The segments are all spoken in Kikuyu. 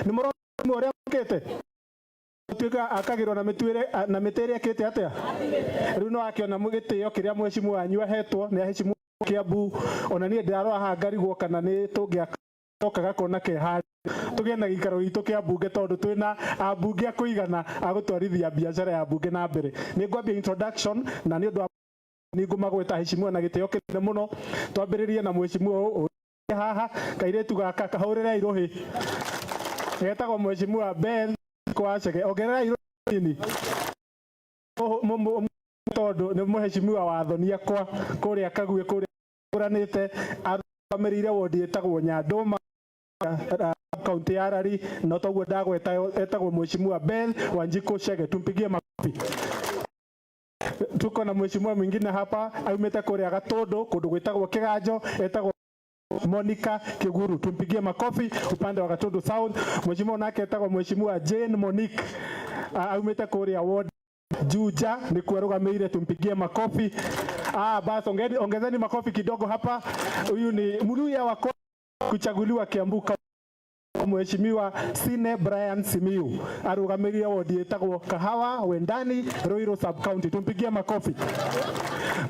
Nĩ mũrona ũrĩa akĩte tuĩka akagĩrwo na mĩtuĩre na mĩtĩ ĩrĩa ĩkĩte atĩa. Rĩu no akĩona gĩtĩo kĩrĩa mheshimiwa wanyu ahetwo nĩ aheshimu Kiambu. Ona niĩ ndĩrarora haha ngarigwo kana nĩ tũngĩacoka gakona ke harĩa tũgĩe na gĩikaro gitũ kĩa mbunge, tondũ twĩna ambunge a kũigana a gũtwarithia biacara ya mbunge na mbere. Nĩ ngwambia introduction na nĩ ũndũ wa nĩ ngũmagweta heshimiwa na gĩtĩo kĩnene mũno. Twambĩrĩrie na mheshimiwa ũyũ haha, kairĩtu gaka, kahũrĩrei rũhĩ, getagwo Mheshimiwa Ben Kwacege. Ongererai rũhĩ nini tondũ nĩ mheshimiwa wa thoni akwa kũrĩa Kaguĩ, kũrĩa kũranĩte, arũgamĩrĩire wodi ĩtagwo Nyandũma, kaunti ya Rari. No toguo ndagweta, etagwo Mheshimiwa Ben Wanjiku Chege, tumpigie makofi. Tuko na mheshimiwa mwingine hapa aumĩte kũrĩa Gatũndũ, kũndũ gwĩtagwo Kĩganjo, etagwo Monica Kiguru, tumpigie makofi upande wa Gatundu South. Mheshimiwa nake etagwo Mheshimiwa Jane Monique, aumĩte kũrĩa ward Juja, nĩkuo arũgamĩire, tumpigie makofi. Ah, basi ongezeni makofi kidogo hapa. Huyu ni Mluya wa kuchaguliwa Kiambu, Mheshimiwa Sine Brian Simiu, arũgamĩrĩire wodi ĩtagwo Kahawa Wendani, Ruiru sub county, tumpigie makofi.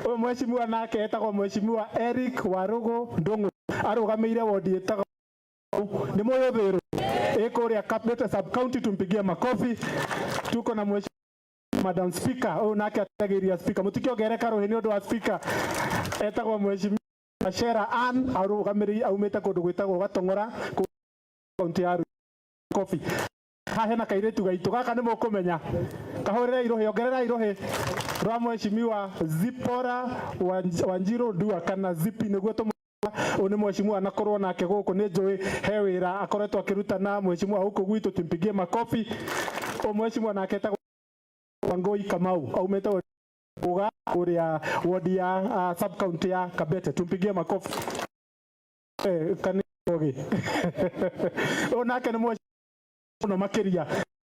Ũyũ mheshimiwa nake etagwo Mheshimiwa Eric Warugu Ndung'u, arũgamĩire wodi ĩtagwo nĩ mũyũ Thĩrũ, ĩ kũrĩa Kabete sub county, tumpigie makofi. Tuko na mheshimiwa Madam Speaker, ũyũ nake atagĩria speaker, mũtikĩongerere rũhĩ nĩ ũndũ wa speaker, etagwo Mheshimiwa Shera Ann, arũgamĩrĩire aumĩte kũndũ gwĩtagwo Gatong'ora, kaunti ya Kofi. Haha hena kairĩtu gaitũ gaka nĩ mũkũmenya, kahũrĩrei rũhĩ, ongererai rũhĩ rwa Mheshimiwa Zipora Wanjiru Ndua kana Zipi nĩguo tũmũ. Ũyũ nĩ mheshimiwa anakorwo nake gũkũ, nĩ njũĩ he wĩra akoretwo akĩruta na mheshimiwa gũkũ gwitũ, tumpigie makofi. Ũyũ mheshimiwa nake etagwo Wangui Kamau, aumĩte uga kũrĩa wodi ya sub county ya Kabete, tumpigie makofi. Kanĩogi ũyũ nake nĩ mheshimiwa mũno makĩria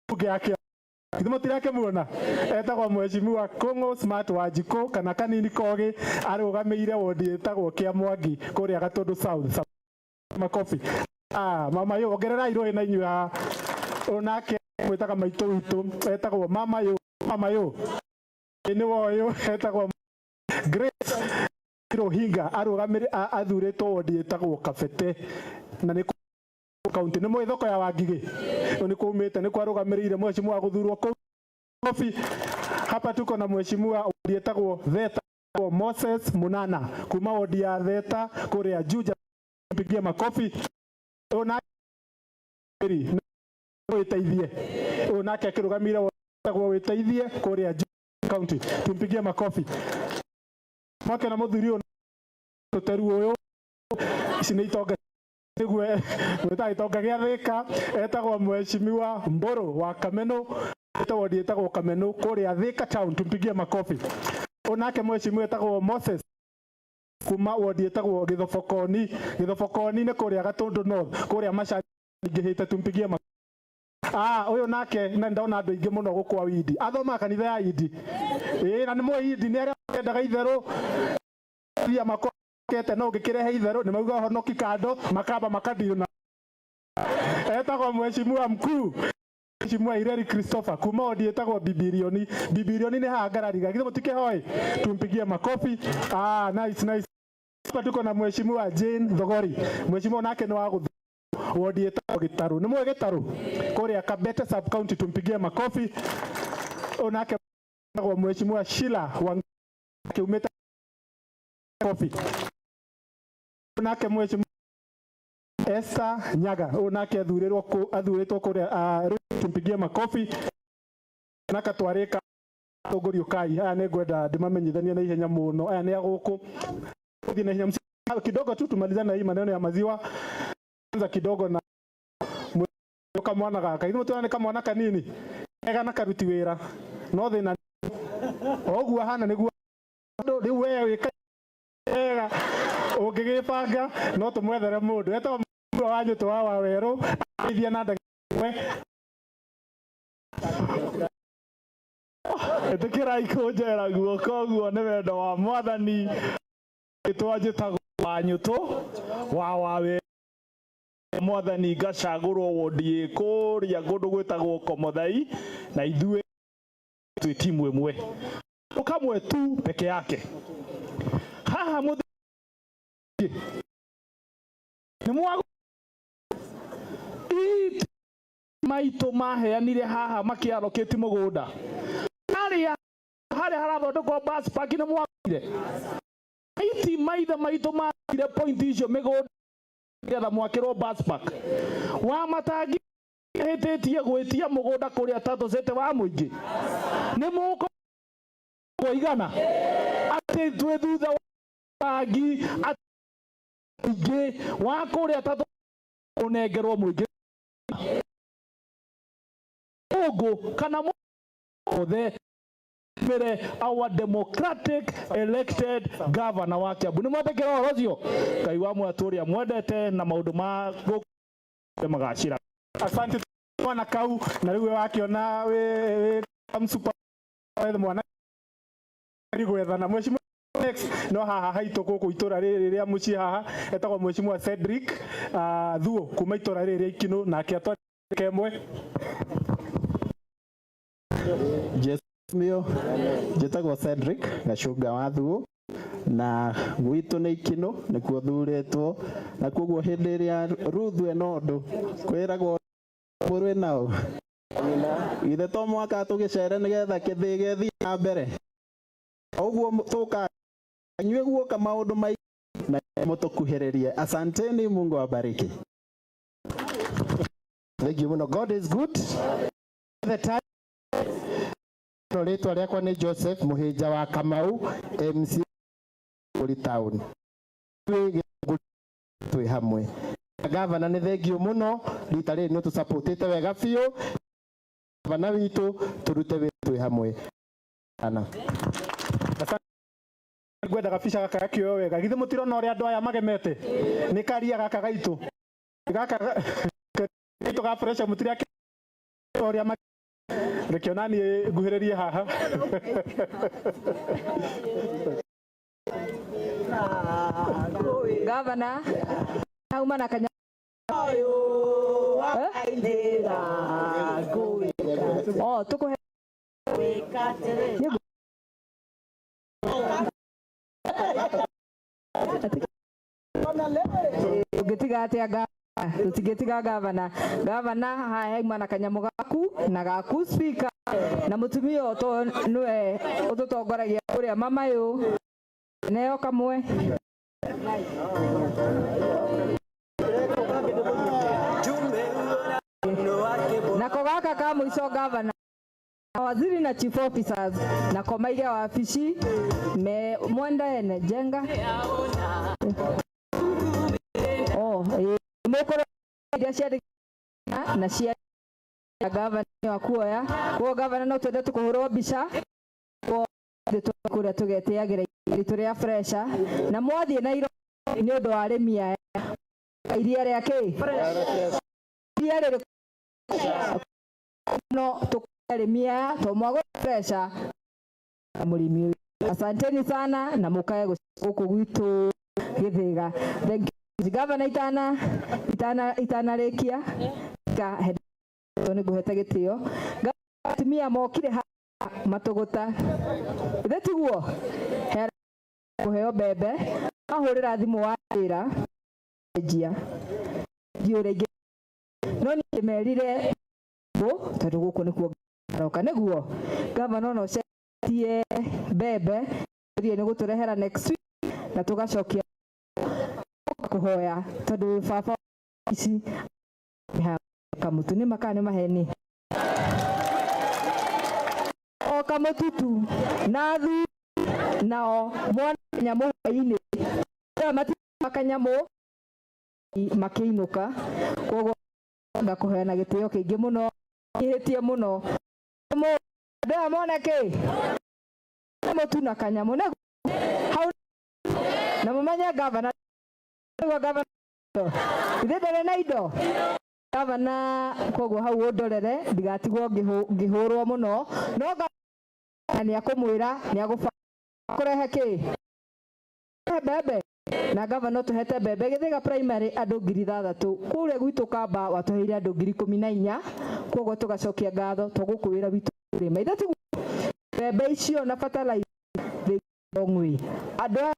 bunge yake, githĩ mũtirakĩmuona, etagwo Mheshimiwa Kũng'ũ Smart Wanjikũ kana Kanini Kogi, arũgamĩire wodi ĩtagwo Kĩamwangi kũrĩa Gatũndũ South. Makofi. Ah, mama yo, ongererai rũhĩ na inyuĩ haha. Ũyũ nake mwĩtaga maitũ witũ, etagwo mama yo, mama yo nĩ woyũ, etagwo Grace Rohinga, arũgamĩrĩ athurĩtwo wodi ĩtagwo Kabete na nĩ kaunti nĩ mũĩ thoko ya Wangigĩ nĩ kumĩte, nĩ kwarũgamĩrĩire mheshimiwa gũthurwo kũu. Kofi. Hapa tuko na mheshimiwa wodi ĩtagwo Theta, Moses Munana, kuma wodi ya Theta kũrĩa Juja, pigie makofi. Ũyũ nake wĩteithie, ũyũ nake akĩrũgamĩire wĩtagwo wĩteithie kũrĩa Juja county, tumpigie makofi. Mwake na mũthuri ũyũ tũteru ũyũ, ici nĩ itonga nĩguo gwĩtaga gĩtonga gĩa Thĩka, etagwo Mheshimiwa Mbũrũ wa Kameno, wodi ĩtagwo Kameno kũrĩa Thĩka town, tumpigie makofi. Ũyũ nake mheshimiwa etagwo Moses kuma wodi ĩtagwo Gĩthobokoni. Gĩthobokoni nĩ kũrĩa Gatũndũ North, kũrĩa macani ingĩhĩte, tumpigie makofi. Ah, ũyũ nake na ndona andũ aingĩ mũno gũkũ a Idi, athomaga kanitha ya Idi, ĩĩ, na nĩ mũĩ Idi nĩ arĩa mendaga itherũ thia makokete, no ũngĩkĩrehe itherũ nĩ mauga honoki kando makamba makadiri. Etagwo Mheshimiwa mkuu, Mheshimiwa Ireri Christopher, kuma wodi ĩtagwo Bibirioni. Bibirioni nĩ haha Ngarariga, githĩ mũtikĩhoĩ? Tumpigie makofi. Ah, nice, nice. Hapa tuko na Mheshimiwa Jane Thogori. Mheshimiwa nake nĩ wa gũthu wodi ĩtagwo Gĩtarũ, nĩ mũĩ Gĩtarũ kũrĩa Kabete sub county, tumpigie makofi. Ũyũ nake etagwo Mheshimiwa Sheila Wangiumĩte kofi. Ũyũ nake Mheshimiwa Esther Nyaga, ũyũ nake athurĩrwo athurĩtwo kũrĩa tumpigie makofi. Naka twarĩka tongorio kai aya, nĩ ngwenda ndĩmamenyithanie na ihenya mũno, aya nĩ a gũkũ. Thiĩ na ihenya kidogo tu tumalizane na hii maneno ya maziwa. Anza kidogo na kamwana gaka, ithuĩ tũrona nĩ kamwana kanini kega na karuti wĩra, no thĩna o ũguo ahana nĩguo rĩu we wĩka wega ũngĩgĩbanga no tũmwethere mũndũ etagwo wa Nyũtũ wa Wawerũ ateithie na ndagĩka ĩmwe. Ĩtĩkĩrai kũnjera guoko ũguo nĩ wendo wa Mwathani. Rĩtwa njĩtagwo Wanyũtũ wa Wawerũ. Mwathani ngacagũrwo wondi ĩ kũrĩa kũndũ gwĩtagwo Komothai, na ithuĩ twĩ timu ĩmwe kamwe tu peke yake haha. Mũthĩ nĩ mwa maitũ maheanire haha makĩarokĩti mũgũnda harĩa harĩa harathondekwo bus park, nĩ mwagire iti maithe maitũ makire point icio mĩgũnda nĩgetha mwakĩrwo bus park wa matangi hĩtĩtie gwĩtia mũgũnda kũrĩa Tatu City wa mũingĩ. Nĩ mũkũigana atĩ twĩ thutha wa matangi ingĩ wa kũrĩa Tatu ũnengerwo mũingĩ ũngũ kana mothe mere our democratic elected governor wa Kiambu. Nĩ mwetĩkĩra ũhoro ũcio? Ngai wa mwatũ ũrĩa mwendete na maũndũ ma gũkũ magacĩra. Asante mwana kau na rĩu wakiona wĩ msupa mwana gwethana. Mheshimiwa next no haha haitũ gũkũ itũra rĩrĩ rĩa mũciĩ haha etagwo Mheshimiwa Cedric Thuo kuma itũra rĩrĩ rĩa Ikinũ, nake atwarĩke ĩmwe. Jesu mio, njĩtagwo Cedric Gacunga wa Thuo na gwitũ nĩ Ikinũ nĩkuo thurĩtwo, na koguo hĩndĩ ĩrĩa Ruth ena ũndũ kwĩragwo mũrĩ nao ithe to mwaka tũgĩcere nĩgetha kĩthĩ gĩthiĩ na mbere ũguo tũka inyuĩ guoka maũndũ maingĩ na mũtũkuhĩrĩrie. Asanteni, Mungu awabariki. Thank you muno. God is good. The time. No rĩtwa rĩakwa nĩ Joseph Mũhĩnja wa Kamau, MC Gĩthũngũri Town. Twĩ Gĩthũngũri twĩ hamwe. Gavana, nĩ thengio mũno, rita rĩrĩ nĩ ũtũsupportĩte wega biũ. Gavana witũ, tũrute wĩra twĩ hamwe. Ana. Ngwenda gabica gaka gakĩoyo wega. Githĩ mũtirona ũrĩa andũ aya magemete? Nĩ karia gaka gaitũ gaka gaitũ ga pressure, mũtirakĩ ũrĩa reke ona niĩ nguhĩrĩrie haha. Gavana auma na kanya. Eh? Oh, tukuhe. Tũngĩtiga atĩa gavana? Tũtingĩtiga gavana. Gavana haha hauma na kanyamũ gaku na gaku speaker na mũtumia ũyũ to nĩwe ũtũtongoragia kũrĩa mamayũ neo kamwe. Nako gaka ka mũico, gavana, waziri na chief officers nako maige wabici me mwenda ene jenga. Oh, mũkũrũ iria ciandĩkĩtwo na cia gavana wa kuoya koguo gavana no twende tũkũhũrwo mbica kũrĩa tũgetĩagĩra ritũ rĩa fresha na mwathiĩ Nairobi nĩ ũndũ wa arĩmi aya iria rĩa kĩ iria rĩrĩ no tũkũrĩ arĩmi aya to mwagũra fresha na mũrĩmi ũyũ. Asanteni sana na mũkae gũkũ gwitũ Gĩthĩga. Thank you. Gavana, itana itana itanarĩkia ka nĩ ngũhete gĩtĩo. Atumia mokire haha matũgũta ithe tiguo he kũheo mbembe mahũrĩra thimũ wa wĩra njia ndiũrĩa ingĩ no niĩ ndĩmerire tondũ gũkũ nĩkuo aroka nĩguo gavana ona ũcenjetie mbembe thiĩ nĩ gũtũrehera next week na tũgacokia kũhoya tondũ baba ici kamũtu nĩ makaa nĩ maheni o kamũtutu na thu nao mwana nyamũ hwainĩ matika kanyamũ makĩinũka. Koguo ngakũheana gĩtĩo kĩingĩ mũno ihĩtie mũno andũ aya mone kĩ mũtu na kanyamũ na hau na mũmenye gavana nĩguo gavana ithe ndarĩ na indo gavana. Koguo hau ũndorere ndigatigwo ngĩhũrwo mũno no gavana nĩ akũmwĩra nĩ agũba kũrehe kĩ mbembe. Na gavana ũtũhete mbembe Gĩthĩga Primary andũ 6,000, kũrĩa gwitũ Kamba watũheire andũ 14,000. Koguo tũgacokia ngatho to gũkũ wĩra witũ kũrĩma ithe tiguo mbembe icio na fertilizer, they long way. Andũ aya,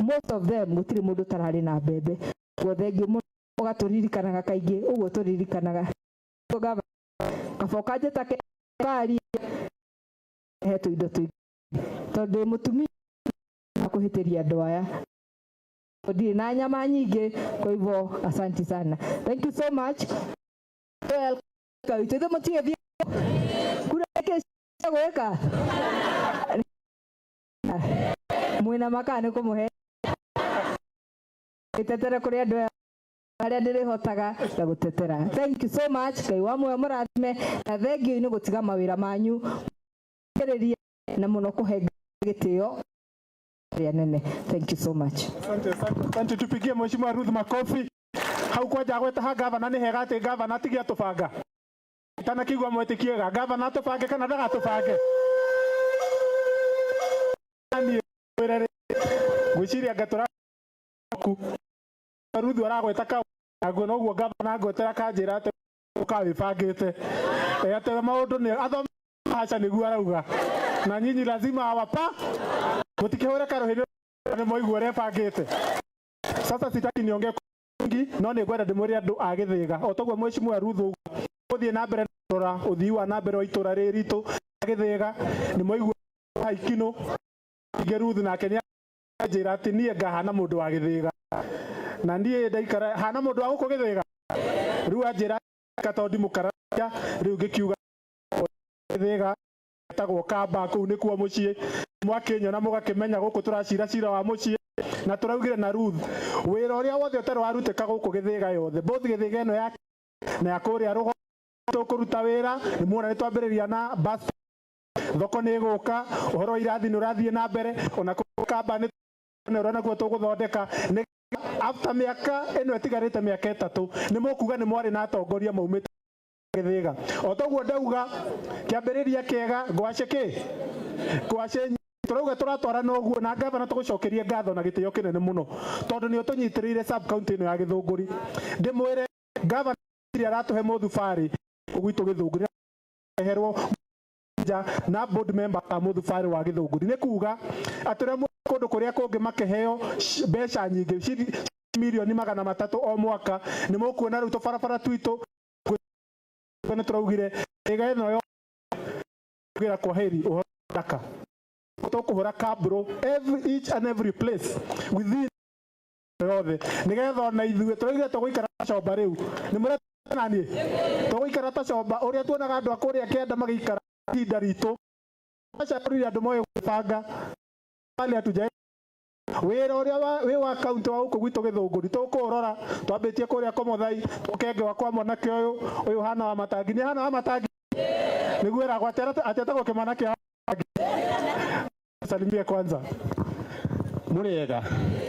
most of them, gũtirĩ mũndũ ũtararĩ na mbembe. Koguo thengiũ mũno ũgatũririkanaga kaingĩ ũguo tũririkanaga. Gavana, kaba ũkanjĩta karia hetwo indo tũingĩ tondũ ndĩ mũtumia kũhĩtĩria andũ aya, ndirĩ na nyama nyingĩ. Kwa hivyo asante sana, thank you so much. Well, witũ ithe mũtigĩthiĩ kura ĩkĩ gwĩka mwĩna makaa nĩ kũmũhe gĩtetere kũrĩ andũ aya harĩa ndĩrĩhotaga na gũtetera. Thank you so much. Ngai wa muoyo mũrathime na thengiũ nĩ gũtiga mawĩra manyu kĩrĩria na mũno kũhe gĩtĩo ĩrĩa nene. Thank you so much. Asante, asante, asante. Tupigie Mheshimiwa Ruth makofi. Hau kwanja gweta ha gavana nĩ hega atĩ gavana atigie atũbanga. Itanakĩigua mwĩtĩkie ga gavana atũbange kana ndagatũbange. Niĩ mwĩre rĩ, ngwĩciria anga tũra ku Ruth aragweta ka naguo noguo gavana ngwetera kanjĩra atĩ ũkawĩbangĩte. Eh, atĩ maũndũ nĩ athome aca nĩguo arauga na nyinyi lazima awapa mũtikĩhũre karũhĩ nĩ mwaigua ũrĩa ebangĩte. Sasa sitaki niongee mingi, no nĩ ngwenda ndĩmwĩre andũ a Gĩthĩga o toguo Mheshimiwa Ruth ũguo gũthiĩ na mbere na kũrora ũthii wa na mbere wa itũra rĩrĩ ritũ rĩa Gĩthĩga. Nĩ mwaigua Ikinũ ingĩ Ruth nake nĩ anjĩra atĩ niĩ ngahana mũndũ wa Gĩthĩga na niĩ ndaikara hana mũndũ wa gũkũ Gĩthĩga. Rĩu anjĩra tondũ ndimũkararia, rĩu ngĩkiuga Gĩthĩga etagwo Kamba, kũu nĩkuo mũciĩ. Mwakĩnyona mũgakĩmenya gũkũ tũracira cira wa mũciĩ na tũraugire na Ruth wĩra ũrĩa wothe ũtarĩ warutĩka gũkũ Gĩthĩga yothe, both Gĩthĩga ĩno ya na ya kũrĩa rũgongo, tũkũruta wĩra. Nĩ muona nĩ twambĩrĩria na bus, thoko nĩ ĩgũka, ũhoro wa irathi nĩ ũrathiĩ na mbere, ona Kamba nĩ ũrĩa naguo tũgũthondeka nĩ after mĩaka ĩno ĩtigarĩte mĩaka 3 nĩ mũkuga nĩ mwarĩ na atongoria maumĩte Gĩthĩga. O toguo ndauga kĩambĩrĩria kĩega ngwacĩ kĩ ngwacĩ tũrauga tũratwarana ũguo na gavana tũgũcokerie ngatho na gĩtĩo kĩnene mũno tondũ nĩ ũtũnyitĩrĩire sub county ĩno ya Gĩthũngũri. Ndĩmwĩre gavana aratũhe mũthubarĩ gwitũ Gĩthũngũri eherwo nja na board member a mũthubarĩ wa Gĩthũngũri, nĩ kuga atĩ ũrĩa kũndũ kũrĩa kũngĩ makĩheo mbeca nyingĩ 300 million o mwaka, nĩ mũkuona rĩu tũbarabara twitũ nĩ tũraugire ĩga ĩno yogĩra kwaheri ũhoro daka tũkũhũra kabro every each and every place within yothe nĩgetha ona ithuĩ tũraugire tũgũikara ta comba. Rĩu nĩ mũretana niĩ tũgũikara ta comba ũrĩa tuonaga andũ a kũrĩa kĩanda magĩikara ihinda ritũ acagũrire andũ moĩ gwĩbanga pale hatuja wĩra ũrĩa wĩ wa kaunti wa gũkũ gwitũ Gĩthũngũri tũkũũrora. Twambĩtie kũrĩa Komothai tũkengewa kwa mwanake ũyũ ũyũ hana wa matangi, nĩ hana wa matangi nĩguo ĩragwo atĩ etagwo kĩmwana kĩa salimie kwanza. Muriega,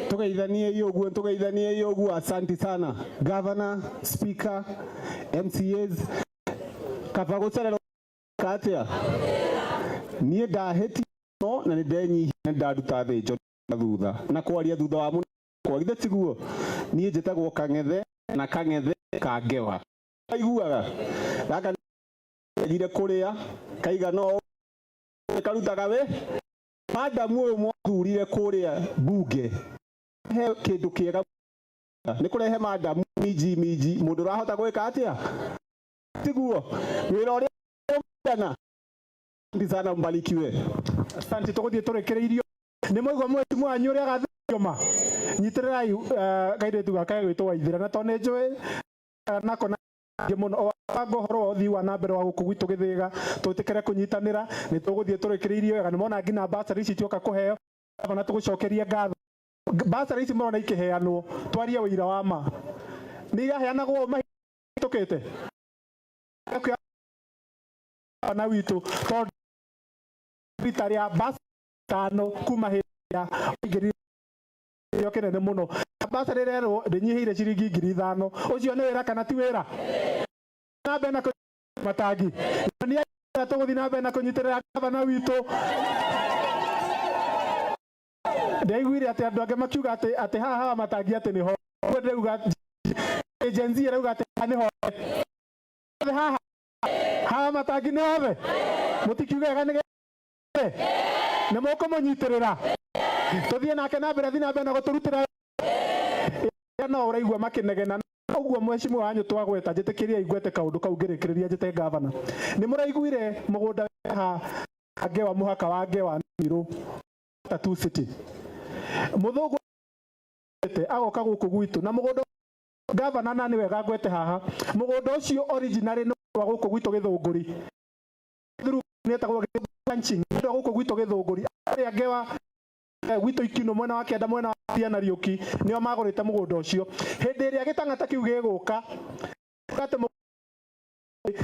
tugeithanie ũguo, tugeithanie ũguo. Asanti sana, governor, speaker, MCAs. Kaba gũcererwo atia niĩ ndahĩtia no na nĩ ndenyihia nĩ ndaruta thĩnjo na thutha na kwaria thutha wa mũno kwa githĩ tiguo. Niĩ njĩtagwo Kang'ethe na Kang'ethe Kangewa aiguaga gaka gire kũrĩa kaigana ũũ karutaga wĩ madamu ũyũ mwathurire kũrĩa bunge he kĩndũ kĩega nĩ kũrehe madamu minji minji mũndũ ũrahota gwĩka atĩa tiguo wĩra ũrĩa ũmendana. Asante sana, mbarikiwe. Asante, tũgũthiĩ tũrĩkĩrĩirio nĩ mwaigua mheshimiwa wanyu ũrĩa agathĩrio ma nyitĩrĩrai kairĩtu gaka gegwĩtwo Waithĩra na tondũ nĩ njũĩ nako na ingĩ mũno o banga ũhoro wa ũthii wa na mbere wa gũkũ gwitũ Gĩthĩga twĩtĩkĩre kũnyitanĩra nĩ tũgũthiĩ tũrĩkĩrĩirio wega. Nĩ mona nginya basarĩ ici cioka kũheo na tũgũcokerie ngatho. Basarĩ ici mũrona ikĩheanwo, twarie ũira wa ma, nĩ iraheanagwo mahĩtũkĩte na witũ tondũ rita rĩa 5 kuma hĩndĩ ya waingĩrire kĩnene mũno basarĩ ĩrerwo ndĩnyihĩire ciringi 5,000. Ũcio nĩ wĩra kana ti wĩra? Na mbere na matangi nĩ tũgũthiĩ na mbere na kũnyitĩrĩra gavana witũ. Ndaiguire atĩ andũ angĩ makiuga atĩ haha haha matangi atĩ nĩho. Ũguo ndĩrauga Gen Z ĩrauga atĩ haha nĩho haha haha matangi nĩ hothe. Mũtikiuge wega nĩ nĩ mũkũmũnyitĩrĩra tũthiĩ nake na mbere, thiĩ na mbere na gũtũrutĩra. No ũraigua makĩnegena ũguo mheshimiwa wanyu twagweta. Njĩtĩkĩria igwete kaũndũ kau ngĩrĩkĩrĩria njĩte gavana. Nĩ mũraiguire mũgũnda ha Ngewa, mũhaka wa Ngewa Mirũ Tatu City, mũthũngũ agoka gũkũ gwitũ na mũgũnda. Gavana, na nĩ wega ngwete haha, mũgũnda ũcio originally nĩ wa gũkũ gwitũ Gĩthũngũri, nĩetagwo ranching wa gũkũ gwitũ Gĩthũngũri. Arĩa Ngewa gwitũ Ikinũ, mwena wa kĩanda, mwena wa Tia na Riũki, nĩo magũrĩte mũgũnda ũcio. Hĩndĩ ĩrĩa gĩtang'ata kĩu gĩgũka atĩ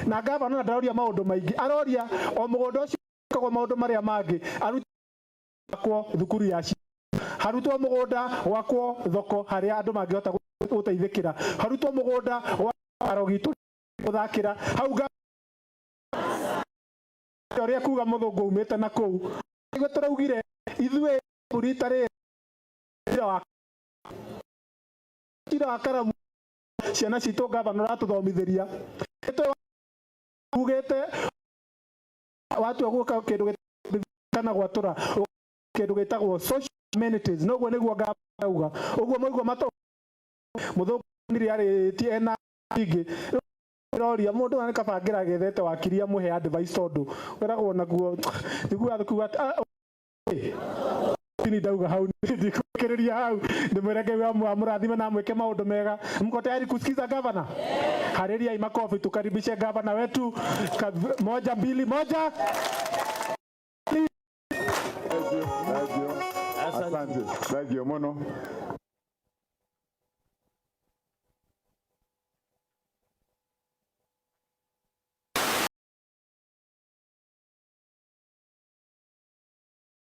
na gavana na ndaroria maũndũ maingĩ, aroria o mũgũnda ũcio kagwo maũndũ marĩa mangĩ arutwo thukuru ya harutwo mũgũnda gwakwo thoko harĩa andũ mangĩhota gũteithĩkĩra, harutwo mũgũnda gwa kĩharo gitũ gũthakĩra hau. Ũrĩa kuga mũthũngũ umĩte na kũu nĩguo tũraugire ithuĩ rita rĩrĩ cira wa Karamu ciana citũ. Gavana, ũratũthomithĩria ugĩte watua gwĩka kĩndũ kana gwatũra kĩndũ gĩtagwo social amenities, noguo nĩguo gavana auga ũguo mũigua matũ mũthũngũ nire arĩtie ena ingĩ roria mũndũ nĩ kabangĩra gethete wakiri amũhe advice tondũ wĩragwo naguo nĩguo kuga ni ndauga hau ndikũkĩrĩria hau. Ndĩmwĩre Ngai wa amũrathime na amwĩke maũndũ mega. Mko tayari kusikiza gavana? Harĩriai makofi tukaribishe gavana wetu. Moja, mbili, moja. Thank you. Thank you. Asante. Thank you muno.